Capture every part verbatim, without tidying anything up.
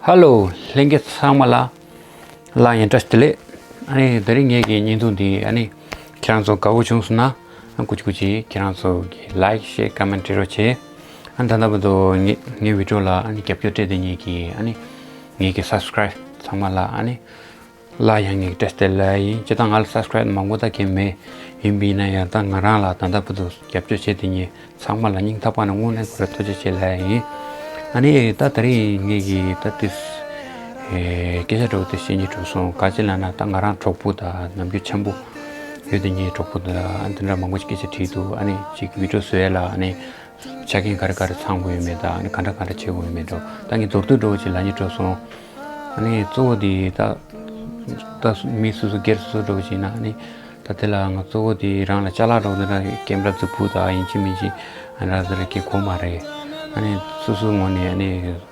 ཧེ་ལོ། ལྷན་རྒྱས་ཚང་མ་ལ་སླར་ཡང་བཀྲ་ཤིས་བདེ་ལེགས། ཨ་ནི་དེ་རིང་ངེད་ཀྱི་བརྙན་ཐུང་འདི་ཨ་ནི་ཁྱེད་རང་ཚོ་དགའ་པོ་བྱུང་སོང་ན། ཨ་ཀུ་ཅི་ཀུ་ཅི་ཁྱེད་རང་ཚོ་གི་ལའིཀ་ཤེར་ཀོ་མེན་ཊི་རེ་རོགས་བྱེད། ཨ་ནི་ད་ལྟ་བར་དུ་ངེད་ངའི་བི་ཌི་ཡོ་ལ་ཨ་ནི་རྒྱབ་སྐྱོར་སྤྲད་དེ་ངེད་ཀྱི་ཨ་ནི་ངེད་ཀྱི་སབ་སི་ཀ་རའིབ་ཚང་མ་ལ་ཨ་ནི་སླར་ཡང་ངེད་ཀྱི་བཀྲ་ཤིས་བདེ་ལེགས་ཡིན། སྤྱིར་བཏང་ང་ལ་སབ་སི་ཀ་རའིབ་མང་པོ་ད་གང་མེད། ཡིན་པ་ཡིན་ན་ཡང་ད་ང་རང་ལ་ད་ལྟ་བར་དུ་རྒྱབ་སྐྱོར་བྱེད་དེ་ངེད་ཚང་མ་ལ་སྙིང་ཐག་པ་ནས་དངོས་གནས་ཁོ་རང་ཐུགས་རྗེ་ཆེ་ལབ་ཡ་ཡིན། ཨ་ནི་ད་དེ་རིང་ངེད་ཀྱི་ད་ཏིས་ཨེ་སྐད་ཆ་འདྲ་བོ་དེ་བཤད་སྙིང་བྲོ་སོང་། ག་ཅི་ལབ་ན་ད་ང་རང་གྲོགས་པོ་དང་ནམ་རྒྱུན་འཆམ་པོ་ཡོད་དེ་ངེད་གྲོགས་པོ་དང་ཨ་འདི་འདྲ་མང་པོ་ཞིག་སྐད་ཆ་དྲིས་འདུག་ཨ་ནི་ཅིག་བི་ཌི་ཡོ་བཟོ་ཡ་ལ་ཨ་ནི་ཆ་རྐྱེན་ག་རེ་ག་རེ་ཚང་དགོས་ཡོད་མེད་དང་ཨ་ནི་ག་འདྲ་ག་འདྲ་བྱེད་དགོས་ཡོད་མེད་འདྲ་བོ་ད་ངས་མདོར་བསྡུས་འདྲ་བོ་ཅིག་ལབ་སྙིང་བྲོ་སོང་། ཨ་ནི་གཙོ་བོ་དེ་ད་ད་མི་སོ་སོ་སྒེར་སོ་སོ་འདྲ་བོ་ཅིག་ཡིན་ན་ཨ་ནི། ད་དེ་ལ་ང་གཙོ་བོ་དེ་རང་ལ་ཅ་ལག་འདྲ་བོ་འདི་འདྲ་ཀེམ་ར་རྫིག་པོ་དང་ཡིན་གཅིག་མིན་གཅིག་ཨ་འདྲ་ཟེར་གྱི་དགོས་མ་རེད། ཨ་ནི་སོ་སོའི་ངོས་ནས་ཨ་ནི་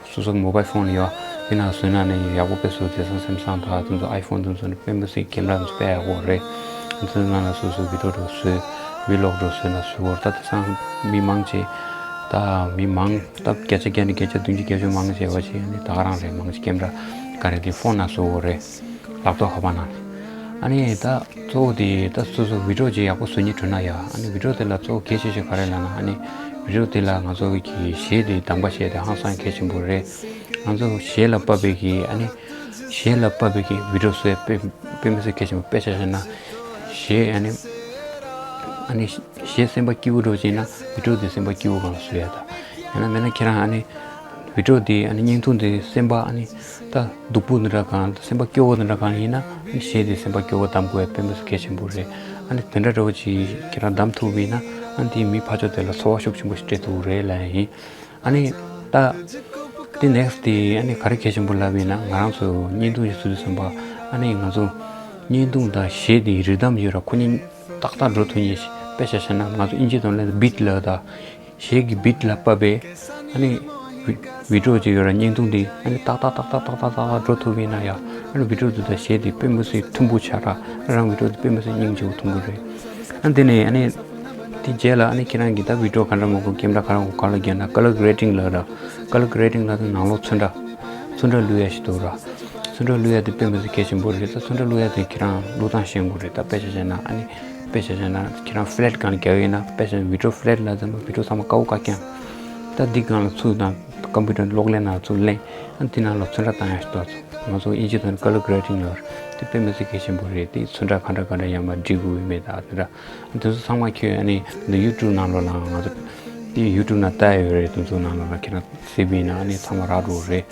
སོ་སོའི་མོ་བྷའིལ་ཕོན་ལ་ཡོད་དེ་ནང་བཟོས་ན་ནི་ཡག་པོ་དཔེ་བཟོ། དེང་སང་སེམ་སང་དང་དེ་ཚོ་ཨའི་ཕོན་དེ་ཚོ་ནི་དཔེ་མི་སྲིད་ཀེམ་ར་དེ་ཚོ་དཔེ་ཡག་པོ་རེད། དེ་ཚོའི་ནང་ལ་སོ་སོའི་བི་ཌི་ཡོ་འདྲ་བོ་བཟོས་ཝི་ལོག་འདྲ་བོ་བཟོས་ན་བཟོ་བར་ད་དེང་སང་མི་མང་ཆེ་ད་མི་མང་ད་བརྒྱ་ཆ་བརྒྱ་ནས་བརྒྱ་ཆ་བདུན་ཅུ་བརྒྱད་ཅུ་མང་ཆེ་བ་ཆེ་ཨ་ནི་ད་ག་རང་རེད། མང་ཆེ་ཀེམ་ར་ག་རེ་དེ་ཕོན་ནང་བཟོ་བ་རེད། ལེབ་ཊོབ་ཁ་པར་ནང་། ཨ་ནི་ད་གཙོ་བོ་དེ་ད་སོ་སོ་བི་ཌི་ཡོ་ཅིག་ཡག་པོ་བཟོ་སྙིང་བྲོ་ན་ཡ། ཨ་ནི་བི་ཌི་ཡོ་དེ་ལ་གཙོ་བོ་གལ་ཆེ་ཤོས་ག་རེ་ལབ་ན་ཨ་ནི་བི་ཌི་ཡོ་དེ་ལ་ང་ཚོ་གི་གཞས་དེ་གདམ་ག་བྱས་ཏེ་ཧང་སང་གལ་ཆེན་པོ་རེད། ང་ཚོ་གཞས་ལ་བབས་པའི་གི་ཨ་ནི་གཞས་ལ་བབས་པའི་གི་བི་ཌི་ཡོ་བཟོ་ཡ་དཔེ་དཔེ་མི་སྲིད་གལ་ཆེན་པོ། དཔེ་ཆ་བཞག་ན་གཞས་ཨ་ནི་ཨ་ནི་གཞས་སེམས་པ་སྐྱིད་པོ་འདྲ་བོ་ཅིག་ཡིན་ན་བི་ཌི་ཡོ་དེ་སེམས་པ་སྐྱིད་པོ་སྒང་ལ་བཟོ་ཡ་ད། ཡང་ན་མེད་ན་ཁྱེད་རང་ཨ་ནི་བི་ཌི་ཡོ་དེ་ཨ་ནི་བརྙན་ཐུང་དེ་སེམས་པ་ཨ་ནི་ད་སྡུག་པོ་འདི་འདྲ་གང་སེམས་པ་སྐྱོ་བོ་འདི་འདྲ་གང་ཡིན་ན་ཨ་ནི་གཞས་དེ་སེམས་པ་སྐྱོ་བོ་གདམ་དགོས་ཡ་དཔེ་མི་སྲིད་གལ་ཆེན་པོ་རེད། ཨ་ནི་དེ་འདྲ་འདྲ་བོ་ཅིག་ཁྱེད་རང་གདམ་ཐུབ་པ་ཡིན་ན་ཨ་ནི་དེ་མི་ཕར་ཕྱོགས་དེ་ལ་ཚོར་བ་ཤུགས་ཆེན་པོ་ཞིག་སྤྲད་ཐུབ་ཀྱི་རེད་ལབ་ཡ་ཡིན། ཨ་ནི་ད་དེ་ནེག་སི་དེ་ཨ་ནི་ག་རེ་གལ་ཆེན་པོ་ལབ་ཡིན་ན་ང་རང་ཚོ་བརྙན་ཐུང་ཞིག་བཟོ་དུས་ཙམ་པ་ཨ་ནི་ང་ཚོ་བརྙན་ཐུང་དང་གཞས་དེ་རི་དམ་ཡོད་ར་ཁོ་གཉིས་ཏག་ཏག་འགྲོ་ཐུབ་མཁན་ཞིག་དཔེ་ཆ་བཞག་ན་ང་ཚོ་ཨིན་ཇི་ཐོག་ལ་བིཊ་ལབ་ད། གཞས་ཀྱི་བིཊ་ལ་བབས་པའི་ཨ་ནི་བི་བི་ཌི་ཡོ་ཅིག་ཡོད་ར་བརྙན་ཐུང་འདི་ཨ་ནི་ཏག་ཏག་ཏག་ཏག་ཏག་ཏག་ཏག་ཏག་འགྲོ་ཐུབ་ཡིན་ན་ཡ། ཨ་ནི་བི་ཌི་ཡོ་འདི་དང་གཞས་འདི་དཔེ་མི་སྲིད་མཐུན་པོ་ཆགས་ར། རང་བི་ཌི་ཡོ་འདི་དཔེ་མི་སྲིད་སྙིང་རྗེ་པོ་མཐོང་གི་རེད། ཨ་དེ་ནས་ཨ་ནི་དེ་རྗེས་ལ་ཨ་ནི་ཁྱེད་རང་གིས་ད་བི་ཌི་ཡོ་ག་འདྲ་མང་པོ་ཀེམ་ར་ག་རང་གོ་ག་ལ་རྒྱག་ན་ཀ་ལར་གྷེ་རེ་ཌིང་ལབ་ར། ཀ་ལར་གྷེ་རེ་ཌིང་ལབ་དེ་ནང་ལོགས་ཚོན་ཁྲ་ཚོན་ཁྲ་བླུག་ཡ་ཞིག་འདུག་ར། ཚོན་ཁྲ་བླུག་ཡ་དེ་དཔེ་མི་སྲིད་གལ་ཆེན་པོ་རེད། ད་ཚོན་ཁྲ་བླུག་ཡ་དེ་ཁྱེད་རང་བླུག་སྟངས་ཤེས་དགོས་རེད། ད་དཔེ་ཆ་བཞག་ན་ཨ་ནི་དཔེ་ཆ་བཞག་ན་ཁྱེད་རང་ཕི་ལེཊ་སྒང་ལ་རྒྱག་ཡིན་ན་དཔེ་ཆ་བི་ཌི་ཡོ་ཕི་ལེཊ་ལ་ཚང་མ་བི་ཌི་ཡོ་ཚང་མ་དཀར་པོ་དཀར་རྐྱང་། ད་འདི་སྒང་ལ་ཚུར་དང་ཀམ་པུ་ཊར་གློག་ཀླད་ནང་ཚུར་ལེན། ཨ་འདི་ནང་ལ་ཚོན་ཁྲ་བཏང་ཡ་ཞིག་འདུག་ང་ཚོ་ཨིན་ཇི་ཐོག་ནས་ཀ་ལར་གྷེ་རེ་ཌིང་ལབ་རེད། དེ་དཔེ་མི་སྲིད་གལ་ཆེན་པོ་རེད། དེ་ཚོན་ཁྲ་ག་འདྲ་ག་འདྲ་ཡང་མ་འབྲི་དགོས་ཡོད་མེད་ད་དེ་འདྲ། དེ་ཚོ་ཚང་མ་ཁྱོད་ཨ་ནི་འདི་ཡུ་ཊུབ་ནང་ལོགས་ལ་ང་ཚོ་དེ་ཡུ་ཊུབ་ནང་ལྟ་ཡ་ཡོད་རེད། དེ་ཚོ་ནང་ལོགས་ལ་ཁྱེད་རང་གཟིགས་པ་ཡིན་ན་ཨ་ནི་ཚང་མ་རག་འགྲོ་གི་རེད།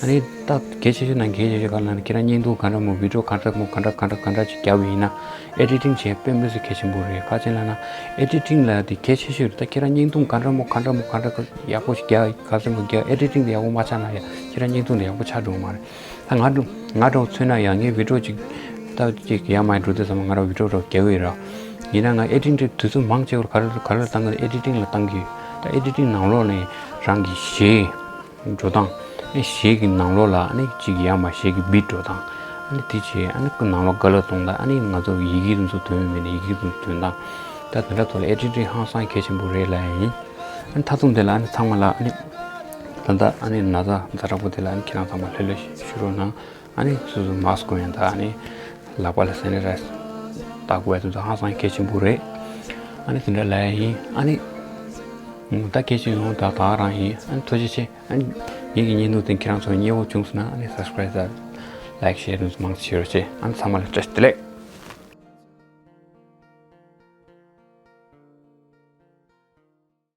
ཨ་ནི་ད་གལ་ཆེ་ཤོས་ནང་གལ་ཆེ་ཤོས་ག་ལབ་ན་ཁྱེད་རང་བརྙན་ཐུང་ག་འདྲ་མོ་བི་ཌི་ཡོ་ག་འདྲ་མོ་ག་འདྲ་ག་འདྲ་ག་འདྲ་ཅིག་རྒྱབ་པ་ཡིན་ན་ཨེ་ཌི་ཊིང་བྱེད་དཔེ་མི་སྲིད་གལ་ཆེན་པོ་རེད། ག་ཅི་ལབ་ན་ཨེ་ཌི་ཊིང་ལབ་དེ་གལ་ཆེ་ཤོས་རེད། ད་ཁྱེད་རང་བརྙན་ཐུང་ག་འདྲ་མོ་ག་འདྲ་མོ་ག་འདྲ་ཡག་པོ་ཞིག་རྒྱག་ག་ཚོད་མོ་རྒྱག་ཨེ་ཌི་ཊིང་དེ་ཡག་པོ་མ་ཆགས་ན་ཡ་ཁྱེད་རང་བརྙན་ཐུང་དེ་ཡག་པོ་ཆགས་འགྲོ་གི་མ་རེད། ད་ང་འགྲོ་ང་འགྲོ་མཚོན་ན་ཡང་ངའི་བི་ཌི་ཡོ་ཅིག་ད་ཅིག་ཡར་མར་འགྲོ་དུས་ཙམ་པ་ང་རང་བི་ཌི་ཡོ་རོ་རྒྱག་གི་ཡོད་ར། ཡིན་ན་ང་ཨེ་ཌི་ཊིང་དུས་ཚོད་མང་ཆེ་བར་ག་རེ་ག་རེ་བཏང་གི་ཨེ་ཌི་ཊིང་ལ་བཏང་གི་ཡོད། ད་ཨེ་ཌི་ཊིང་ནང་ལོགས་ནས་རང་གི་གཞས་འགྲོ་སྟངས་ཨེ་གཞས་ཀྱི་ནང་ལོགས་ལ་ཨ་ནི་ཅིག་ཡར་མར་གཞས་ཀྱི་བིཊ་འགྲོ་སྟངས་ཨ་ནི་དེ་བྱས་ཨ་ནི་ནང་ལོགས་ཀ་ལར་གཏོང་སྟངས་ཨ་ནི་ང་ཚོ་ཡི་གེ་དེ་ཚོ་འདོན་མེད་ན་ཡི་གེ་དེ་ཚོ་འདོན་སྟངས་ད་དེ་འདྲ་ཐོག་ལ་ཨེ་ཌི་ཊིང་ཧང་སང་གལ་ཆེན་པོ་རེད་ལབ་ཡ་ཡིན། ཨ་ནི་མཐའ་མཚམས་དེ་ལ་ཨ་ནི་ཚང་མ་ལ་ཨ་ནི་ད་ལྟ་ཨ་ནི་ན་ཚ་ཛ་དྲག་པོ་དེ་ལ་ཨ་ནི་ཁྱེད་རང་ཚང་མ་ལྷོད་ལྷོད་བཞུགས་རོགས་གནང་། ཨ་ནི་སོ་སོ་མཱ་སི་ཀི་གོན་ཡ་དང་ཨ་ནི་ལག་པ་ལ་སེ་ནི་ཊའི་ཛར་བཏགས་དགོས་ཡ་དེ་ཚོ་ཧང་སང་གལ་ཆེན་པོ་རེད། ཨ་ནི་དེ་འདྲ་ལབ་ཡ་ཡིན། ཨ་ནི་ད་གལ་ཆེ་ཡོང་ད་ད་ག་རང་ཡིན། ཨ་ནི་ཐུགས་རྗེ་ཆེ། ཨ་ནི་ངེད་ཀྱི་བརྙན་ཐུང་དེ་ཁྱེད་རང་ཚོ་མཉེས་པོ་བྱུང་སོང་ན་ཨ་ནི་སབ་སི་ཀི་རའིབ་དང་ལའིཀ་ཤེར་དེ་ཚོ་མང་ཙམ་བྱེད་རོགས་བྱེད། ཨ་ནི་ཚང་མ་ལ་བཀྲ་ཤིས་བདེ་ལེགས།